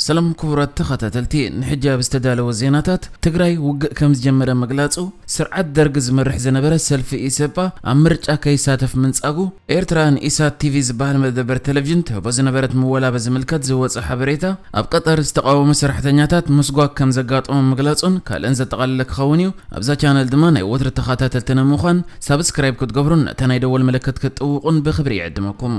ሰላም ክቡራት ተኸታተልቲ፣ ንሕጂ ኣብ ዝተዳለወ ዜናታት፣ ትግራይ ውግእ ከም ዝጀመረ ምግላጹ፣ ስርዓት ደርግ ዝመርሕ ዝነበረ ሰልፊ ኢሰፓ ኣብ ምርጫ ከይሳተፍ ምንጻጉ፣ ኤርትራ ንኢሳት ቲቪ ዝበሃል መደበር ቴሌቪዥን ትህቦ ዝነበረት ምወላ በዝምልከት ዝወጸ ሓበሬታ፣ ኣብ ቀጠር ዝተቓወሙ ሰራሕተኛታት ምስጓግ ከም ዘጋጠሞም ምግላጹን ካልእን ዘጠቓለለ ክኸውን እዩ። ኣብዛ ቻነል ድማ ናይ ወትሪ ተኸታተልቲ ንምዃን ሳብስክራይብ ክትገብሩን ነታ ናይ ደወል ምልክት ክትጥውቑን ብኽብሪ ይዕድመኩም።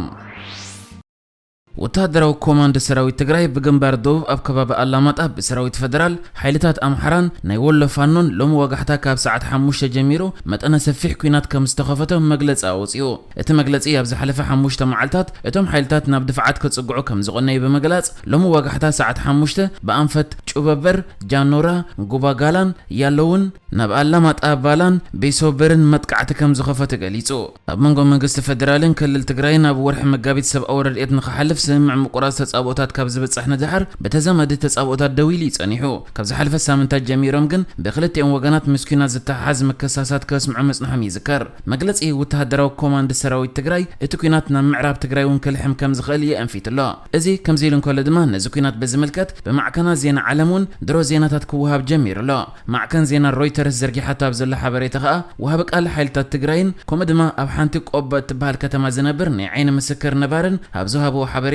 ወተሃደራዊ ኮማንድ ሰራዊት ትግራይ ብግንባር ደቡብ ኣብ ከባቢ ኣላማጣ ብሰራዊት ፈደራል፣ ሓይልታት ኣምሓራን ናይ ወሎ ፋኖን ሎሚ ወጋሕታ ካብ ሰዓት ሓሙሽተ ጀሚሩ መጠነ ሰፊሕ ኲናት ከም ዝተኸፈተ መግለጺ ኣውጺኡ። እቲ መግለጺ ኣብ ዝሓለፈ ሓሙሽተ መዓልታት እቶም ሓይልታት ናብ ድፍዓት ክጽግዑ ከም ዝቐነዩ ብምግላጽ፣ ሎሚ ወጋሕታ ሰዓት ሓሙሽተ ብኣንፈት ጩበበር፣ ጃኖራ፣ ጉባጋላን ያለውን ናብ ኣላማጣ፣ ባላን ቤሶበርን መጥቃዕቲ ከም ዝኸፈተ ገሊጹ። ኣብ መንጎ መንግስቲ ፈደራልን ክልል ትግራይን ኣብ ወርሒ መጋቢት ሰብኣዊ ረድኤት ንኽሓልፍ ስምምዕ ምቁራጽ ተጻብኦታት ካብ ዝብጻሕ ንድሓር፣ ብተዛማዲ ተጻብኦታት ደው ኢሉ እዩ ጸኒሑ። ካብ ዝሓለፈ ሳምንታት ጀሚሮም ግን ብክልቲኦም ወገናት ምስ ኲናት ዝተሓሓዝ ምክሳሳት ከስምዑ ምጽንሖም ይዝከር። መግለጺ ወተሃደራዊ ኮማንድ ሰራዊት ትግራይ፣ እቲ ኲናት ናብ ምዕራብ ትግራይ እውን ክልሕም ከም ዝኽእል የእንፊት ኣሎ። እዚ ከምዚ ኢሉ እንከሎ ድማ፣ ነዚ ኲናት ብዝምልከት ብማዕከናት ዜና ዓለም እውን ድሮ ዜናታት ክወሃብ ጀሚሩ ኣሎ። ማዕከን ዜና ሮይተርስ ዘርጊሓቶ ኣብ ዘሎ ሓበሬታ ከኣ፣ ወሃቢ ቃል ሓይልታት ትግራይን ከምኡ ድማ ኣብ ሓንቲ ቆቦ እትበሃል ከተማ ዝነብር ናይ ዓይኒ ምስክር ነባርን ኣብ ዝሃብዎ ሓበሬታ፣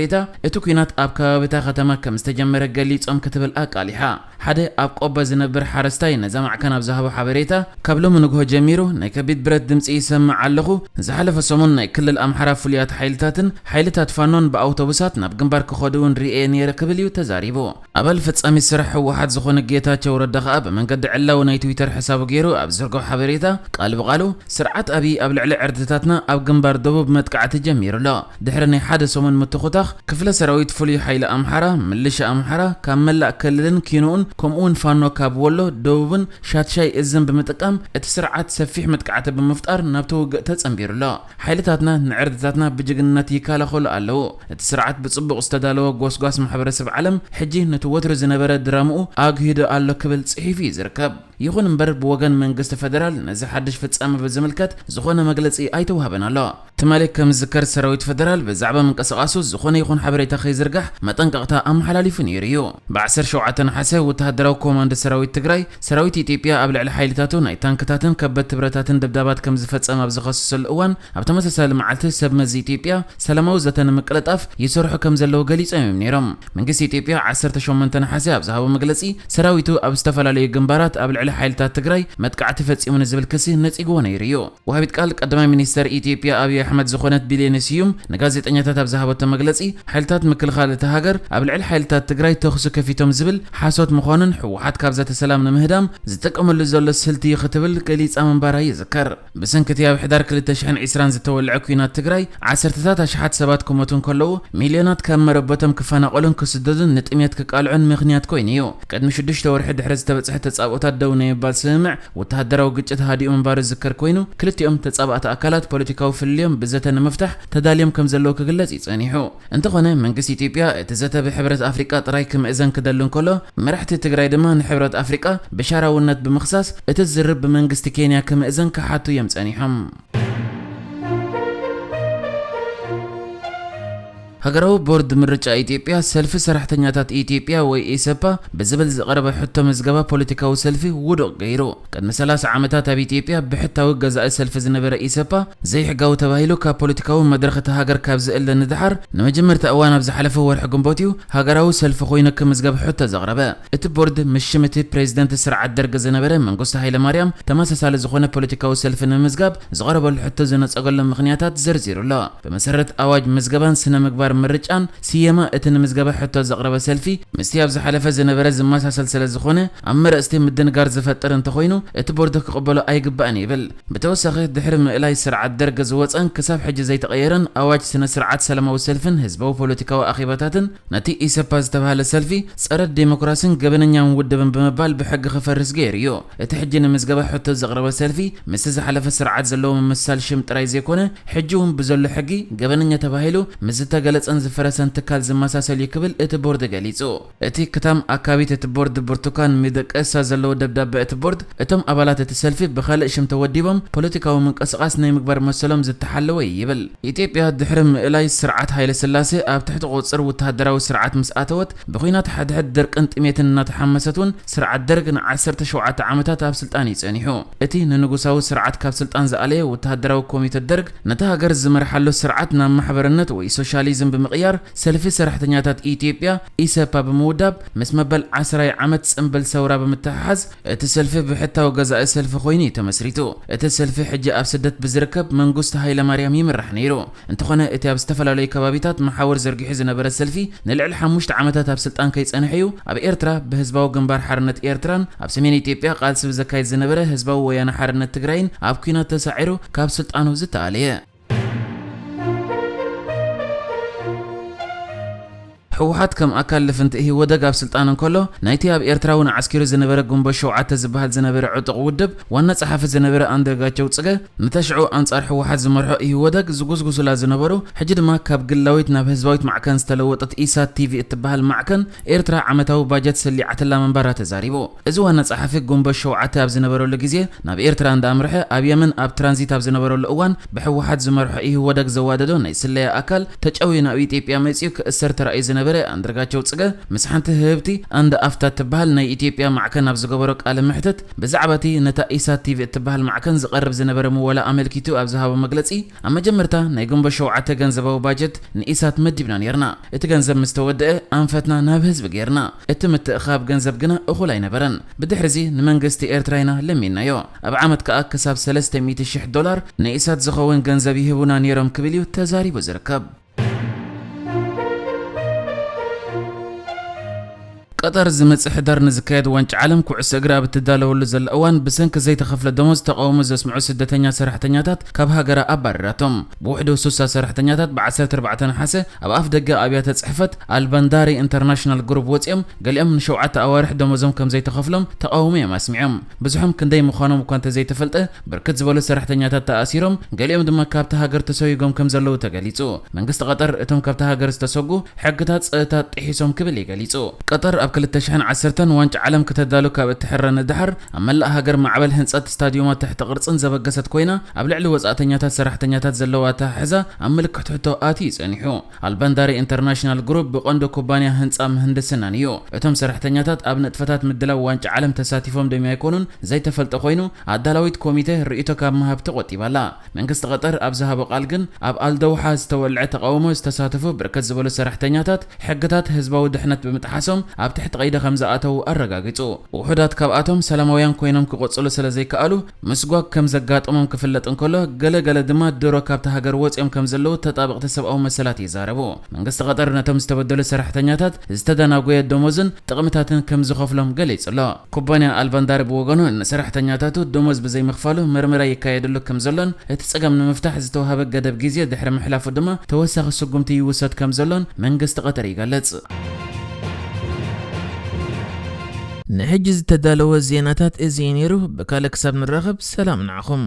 እቲ ኲናት ኣብ ከባቢታ ከተማ ከም ዝተጀመረ ገሊጾም ክትብል ኣቃሊሓ። ሓደ ኣብ ቆቦ ዝነብር ሓረስታይ ነዛ ማዕከን ኣብ ዝሃቦ ሓበሬታ፣ ካብ ሎሚ ንግሆ ጀሚሩ ናይ ከቢድ ብረት ድምጺ ይሰምዕ ኣለኹ። ዝሓለፈ ሰሙን ናይ ክልል ኣምሓራ ፍሉያት ሓይልታትን ሓይልታት ፋኖን ብኣውቶቡሳት ናብ ግንባር ክኸዱ እውን ርእየ ነይረ ክብል እዩ ተዛሪቡ። ኣባል ፈጻሚ ስራሕ ህወሓት ዝኾነ ጌታቸው ረዳ ከኣ ብመንገዲ ዕላዊ ናይ ትዊተር ሕሳቡ ገይሩ ኣብ ዝዘርግሖ ሓበሬታ፣ ቃል ብቓሉ፣ ስርዓት ኣብይ ኣብ ልዕሊ ዕርድታትና ኣብ ግንባር ደቡብ መጥቃዕቲ ጀሚሩ ኣሎ። ድሕሪ ናይ ሓደ ሰሙን ምትኹታኽ፣ ክፍለ ሰራዊት ፍሉይ ሓይሊ ኣምሓራ፣ ምልሻ ኣምሓራ፣ ካብ መላእ ክልልን ኪኖኡን ከምኡውን ፋኖ ካብ ወሎ፣ ደቡብን ሻድሻይ እዝን ብምጥቃም እቲ ስርዓት ሰፊሕ መጥቃዕቲ ብምፍጣር ናብቲ ውግእ ተጸንቢሩ ኣሎ። ሓይልታትና ንዕርድታትና ብጅግንነት ይከላኸሉ ኣለዉ። እቲ ስርዓት ብጽቡቕ ዝተዳለወ ጎስጓስ ማሕበረሰብ ዓለም ሕጂ ነቲ ወትሩ ዝነበረ ድራምኡ ኣግሂዱ ኣሎ ክብል ጽሒፉ እዩ ዝርከብ። ይኹን እምበር ብወገን መንግስቲ ፈደራል ነዚ ሓድሽ ፍጻመ ብዝምልከት ዝኾነ መግለጺ ኣይተዋህበን ኣሎ። ትማሊ ከም ዝዝከር ሰራዊት ፈደራል ብዛዕባ ምንቅስቓሱ ዝኾነ ይኹን ሓበሬታ ከይዝርጋሕ መጠንቀቕታ ኣመሓላሊፉ ነይሩ እዩ። ብ ዓሰርተ ሸውዓተ ነሓሰ ወተሃደራዊ ኮማንድ ሰራዊት ትግራይ፣ ሰራዊት ኢትዮጵያ ኣብ ልዕሊ ሓይልታቱ ናይ ታንክታትን ከበድቲ ብረታትን ደብዳባት ከም ዝፈጸመ ኣብ ዝኸሰሰሉ እዋን፣ ኣብ ተመሳሳሊ መዓልቲ ሰብ መዚ ኢትዮጵያ ሰላማዊ ዘተ ንምቅልጣፍ ይሰርሑ ከም ዘለዉ ገሊጾም እዮም ነይሮም። መንግስቲ ኢትዮጵያ ዓሰርተ ሸሞንተ ነሓሰ ኣብ ዝሃቦ መግለጺ፣ ሰራዊቱ ኣብ ዝተፈላለዩ ግንባራት ኣብ ልዕሊ ሓይልታት ትግራይ መጥቃዕቲ ፈጺሙ ንዝብል ክሲ ነጺግዎ ነይሩ እዩ። ወሃቢት ቃል ቀዳማይ ሚኒስተር ኢትዮጵያ ኣብይ ኣሕመድ ዝኾነት ቢሌነ ስዩም ንጋዜጠኛታት ኣብ ዝሃበቶ መግለጺ፣ ሓይልታት ምክልኻል እታ ሃገር ኣብ ልዕሊ ሓይልታት ትግራይ ተኹሲ ከፊቶም ዝብል ሓሶት ምዃኑን ህወሓት ካብ ዘተ ሰላም ንምህዳም ዝጥቀመሉ ዘሎ ስልቲ እዩ ክትብል ገሊጻ ምንባራ ይዝከር። ብሰንኪ እቲ ኣብ ሕዳር ክልተ ሽሕን ዕስራን ዝተወልዐ ኲናት ትግራይ፣ ዓሰርተታት ኣሽሓት ሰባት ክሞቱ እንከለዉ፣ ሚልዮናት ካብ መረበቶም ክፈናቐሉን ክስደዱን ንጥሜት ክቃልዑን ምኽንያት ኮይኑ እዩ። ቅድሚ ሽዱሽተ ወርሒ ድሕሪ ዝተበጽሐ ተጻብኦታት ደው ናይ ምባል ስምምዕ፣ ወተሃደራዊ ግጭት ሃዲኡ ምንባሩ ዝዝከር ኮይኑ፣ ክልቲኦም ተጻባእቲ ኣካላት ፖለቲካዊ ፍልልዮም ብዘተ ንምፍታሕ ተዳልዮም ከም ዘለዉ ክግለጽ እዩ ጸኒሑ። እንተኾነ፣ መንግስቲ ኢትዮጵያ እቲ ዘተ ብሕብረት ኣፍሪቃ ጥራይ ክምእዘን ክደሊ እንከሎ፣ መራሕቲ ትግራይ ድማ ንሕብረት ኣፍሪቃ ብሻራውነት ብምኽሳስ፣ እቲ ዝርርብ ብመንግስቲ ኬንያ ክምእዘን ክሓቱ እዮም ጸኒሖም። ሃገራዊ ቦርድ ምርጫ ኢትዮጵያ፣ ሰልፊ ሰራሕተኛታት ኢትዮጵያ ወይ ኢሰፓ ብዝብል ዝቐረበ ሕቶ ምዝገባ ፖለቲካዊ ሰልፊ ውዱቕ ገይሩ። ቅድሚ ሰላሳ ዓመታት ኣብ ኢትዮጵያ ብሕታዊ ገዛኢ ሰልፊ ዝነበረ ኢሰፓ፣ ዘይሕጋዊ ተባሂሉ ካብ ፖለቲካዊ መድረኽ እታ ሃገር ካብ ዝእለ ንድሓር፣ ንመጀመርታ እዋን ኣብ ዝሓለፈ ወርሒ ግንቦት እዩ ሃገራዊ ሰልፊ ኮይኑ ክምዝገብ ሕቶ ዘቕረበ። እቲ ቦርድ፣ ምስ ሽም እቲ ፕሬዝደንት ስርዓት ደርግ ዝነበረ መንግስቱ ሃይለማርያም ተመሳሳሊ ዝኾነ ፖለቲካዊ ሰልፊ ንምምዝጋብ ዝቐረበሉ ሕቶ ዝነጸገሎም ምኽንያታት ዘርዚሩ ኣሎ። ብመሰረት ኣዋጅ ምዝገባን ስነ ምግባር ምርጫን፣ ስየማ እቲ ንምዝገባ ሕቶ ዘቕረበ ሰልፊ ምስቲ ኣብ ዝሓለፈ ዝነበረ ዝመሳሰል ስለ ዝኾነ፣ ኣብ መረጽቲ ምድንጋር ዝፈጥር እንተኾይኑ፣ እቲ ቦርድ ክቕበሎ ኣይግባእን ይብል። ብተወሳኺ፣ ድሕሪ ምእላይ ስርዓት ደርግ ዝወጸን ክሳብ ሕጂ ዘይተቐየረን ኣዋጅ ስነ ስርዓት ሰላማዊ ሰልፍን ህዝባዊ ፖለቲካዊ ኣኼባታትን፣ ነቲ ኢሰፓ ዝተባህለ ሰልፊ ጸረ ዴሞክራሲን ገበነኛን ውድብን ብምባል ብሕጊ ክፈርስ ገይሩ እዩ። እቲ ሕጂ ንምዝገባ ሕቶ ዘቕረበ ሰልፊ፣ ምስቲ ዝሓለፈ ስርዓት ዘለዎ ምምስሳል ሽም ጥራይ ዘይኮነ፣ ሕጂ እውን ብዘሎ ሕጊ ገበነኛ ተባሂሉ ምስ ዝተገለ ዝፈረሰን ትካል ዝመሳሰል እዩ ክብል እቲ ቦርድ ገሊጹ። እቲ ክታም ኣካቢት እቲ ቦርድ ብርቱካን ሚደቀሳ ዘለዎ ደብዳበ እቲ ቦርድ፣ እቶም ኣባላት እቲ ሰልፊ ብኻልእ ሽም ተወዲቦም ፖለቲካዊ ምንቅስቓስ ናይ ምግባር መሰሎም ዝተሓለወ እዩ ይብል። ኢትዮጵያ ድሕሪ ምእላይ ስርዓት ሃይለ ስላሴ ኣብ ትሕቲ ቁጽር ወተሃደራዊ ስርዓት ምስ ኣተወት፣ ብኹናት ሓድሕድ ድርቅን ጥሜትን እናተሓመሰት እውን ስርዓት ደርግ ንዓሰርተ ሸውዓተ ዓመታት ኣብ ስልጣን እዩ ጸኒሑ። እቲ ንንጉሳዊ ስርዓት ካብ ስልጣን ዝኣለየ ወተሃደራዊ ኮሚተ ደርግ ነታ ሃገር ዝመርሓሉ ስርዓት ናብ ማሕበርነት ወይ ሶሻሊዝም ብምቕያር ሰልፊ ሰራሕተኛታት ኢትዮጵያ ኢሰፓ ብምውዳብ ምስ መበል ዓስራይ ዓመት ጽንብል ሰውራ ብምትሕሓዝ እቲ ሰልፊ ብሕታዊ ገዛኢ ሰልፊ ኮይኑ እዩ ተመስሪቱ። እቲ ሰልፊ ሕጂ ኣብ ስደት ብዝርከብ መንግስቱ ሃይለማርያም ይምራሕ ነይሩ። እንተኾነ እቲ ኣብ ዝተፈላለዩ ከባቢታት መሓውር ዘርጊሑ ዝነበረ ሰልፊ ንልዕሊ ሓሙሽተ ዓመታት ኣብ ስልጣን ከይጸንሐ እዩ ኣብ ኤርትራ ብህዝባዊ ግንባር ሓርነት ኤርትራን ኣብ ሰሜን ኢትዮጵያ ቃልሲ ብዘካየድ ዝነበረ ህዝባዊ ወያነ ሓርነት ትግራይን ኣብ ኲናት ተሳዒሩ ካብ ስልጣኑ ዝተኣለየ። ህወሓት ከም ኣካል ልፍንቲ ኢህወደግ ኣብ ስልጣን እንከሎ፣ ናይቲ ኣብ ኤርትራ እውን ዓስኪሩ ዝነበረ ግንቦት ሸውዓተ ዝበሃል ዝነበረ ዕጡቕ ውድብ ዋና ጸሓፊ ዝነበረ ኣንዳርጋቸው ጽገ፣ ነታ ሽዑ ኣንጻር ህወሓት ዝመርሖ ኢህወደግ ዝጉስጉሱላ ዝነበሩ፣ ሕጂ ድማ ካብ ግላዊት ናብ ህዝባዊት ማዕከን ዝተለወጠት ኢሳት ቲቪ እትበሃል ማዕከን ኤርትራ ዓመታዊ ባጀት ሰሊዓትላ ምንባራ ተዛሪቡ። እዚ ዋና ጸሓፊ ግንቦት ሸውዓተ ኣብ ዝነበረሉ ግዜ ናብ ኤርትራ እንዳኣምርሐ ኣብ የመን ኣብ ትራንዚት ኣብ ዝነበረሉ እዋን ብህወሓት ዝመርሖ ኢህወደግ ዘዋደዶ ናይ ስለያ ኣካል ተጨውዩ ናብ ኢትዮጵያ መጺኡ ክእሰር ተራእዩ ዝነበረ ኣንዳርጋቸው ጽገ ምስ ሓንቲ ህብቲ ኣንድ ኣፍታ ትበሃል ናይ ኢትዮጵያ ማዕከን ኣብ ዝገበሮ ቃለ መሕትት ብዛዕባ እቲ ነታ ኢሳት ቲቪ እትበሃል ማዕከን ዝቐርብ ዝነበረ ምወላ ኣመልኪቱ ኣብ ዝሃቦ መግለጺ ኣብ መጀመርታ ናይ ግንቦት ሸውዓተ ገንዘባዊ ባጀት ንኢሳት መዲብና ኔርና። እቲ ገንዘብ ምስ ተወደአ ኣንፈትና ናብ ህዝቢ ጌርና። እቲ ምትእኻብ ገንዘብ ግና እኹል ኣይነበረን። ብድሕሪዚ ንመንግስቲ ኤርትራ ኢና ለሚንናዮ። ኣብ ዓመት ከኣ ክሳብ ሰለስተ ሚእቲ ሽሕ ዶላር ንኢሳት ዝኸውን ገንዘብ ይህቡና ኔሮም ክብል እዩ ተዛሪቡ ዝርከብ። ቀጠር ዝመጽእ ሕዳር ንዝካየድ ዋንጫ ዓለም ኩዕሶ እግሪ ኣብ እትዳለወሉ ዘላ እዋን ብሰንኪ ዘይተኸፍለ ደሞዝ ተቃውሞ ዘስምዑ ስደተኛ ሰራሕተኛታት ካብ ሃገራ ኣባረራቶም። ብውሕዱ ሱሳ ሰራሕተኛታት ብ ዓሰርተ ኣርባዕተ ነሓሰ ኣብ ኣፍ ደገ ኣብያተ ጽሕፈት ኣልባንዳሪ ኢንተርናሽናል ግሩፕ ወጺኦም፣ ገሊኦም ንሸውዓተ ኣዋርሕ ደሞዞም ከም ዘይተኸፍሎም ተቃውሞ እዮም ኣስሚዖም። ብዙሖም ክንደይ ምዃኖም እኳ እንተዘይተፈልጠ፣ ብርክት ዝበሉ ሰራሕተኛታት ተኣሲሮም፣ ገሊኦም ድማ ካብታ ሃገር ተሰጉጎም ከም ዘለዉ ተገሊጹ። መንግስቲ ቀጠር እቶም ካብታ ሃገር ዝተሰጉ ሕግታት ጸጥታ ጥሒሶም ክብል እዩ ገሊጹ። ቀጠር ኣብ ክልተ ሽሕን ዓሰርተን ዋንጫ ዓለም ከተዳሉ ካብ እትሕረ ንደሓር ኣብ መላእ ሃገር ማዕበል ህንጸት ስታዲዮማት ትሕቲ ቅርጽን ዘበገሰት ኮይና ኣብ ልዕሊ ወጻእተኛታት ሰራሕተኛታት ዘለዋ ኣተሓሕዛ ኣብ ምልክት ሕቶ ኣትዩ ጸኒሑ። ኣልባንዳሪ ኢንተርናሽናል ግሩፕ ብቐንዱ ኩባንያ ህንጻ ምህንድስናን እዩ። እቶም ሰራሕተኛታት ኣብ ንጥፈታት ምድላው ዋንጫ ዓለም ተሳቲፎም ድዮም ኣይኮኑን ዘይተፈልጠ ኮይኑ ኣዳላዊት ኮሚቴ ርእይቶ ካብ ምሃብ ተቖጢባላ። መንግስቲ ቀጠር ኣብ ዝሃቦ ቃል ግን ኣብ ኣልደውሓ ዝተወልዐ ተቃውሞ ዝተሳተፉ ብርክት ዝበሉ ሰራሕተኛታት ሕግታት ህዝባዊ ድሕነት ብምጥሓሶም ኣብ ትሕቲ ቀይዲ ከም ዝኣተዉ ኣረጋጊጹ። ውሑዳት ካብኣቶም ሰላማውያን ኮይኖም ክቐጽሉ ስለ ዘይከኣሉ ምስጓግ ከም ዘጋጠሞም ክፍለጥ እንከሎ፣ ገለ ገለ ድማ ድሮ ካብታ ሃገር ወጺኦም ከም ዘለዉ ተጣበቕቲ ሰብኣዊ መሰላት ይዛረቡ። መንግስቲ ቀጠር ነቶም ዝተበደሉ ሰራሕተኛታት ዝተደናጎየ ደሞዝን ጥቕምታትን ከም ዝኸፍሎም ገሊጹ ኣሎ። ኩባንያ ኣልባንዳሪ ብወገኑ ንሰራሕተኛታቱ ደሞዝ ብዘይምኽፋሉ መርመራ ይካየደሉ ከም ዘሎን እቲ ጸገም ንምፍታሕ ዝተዋህበ ገደብ ግዜ ድሕሪ ምሕላፉ ድማ ተወሳኺ ስጉምቲ ይውሰድ ከም ዘሎን መንግስቲ ቀጠር ይገልጽ። ንሕጂ ዝተዳለወ ዜናታት እዚ እዩ ነይሩ። ብካልእ ክሳብ ንራኸብ ሰላም ንዓኹም።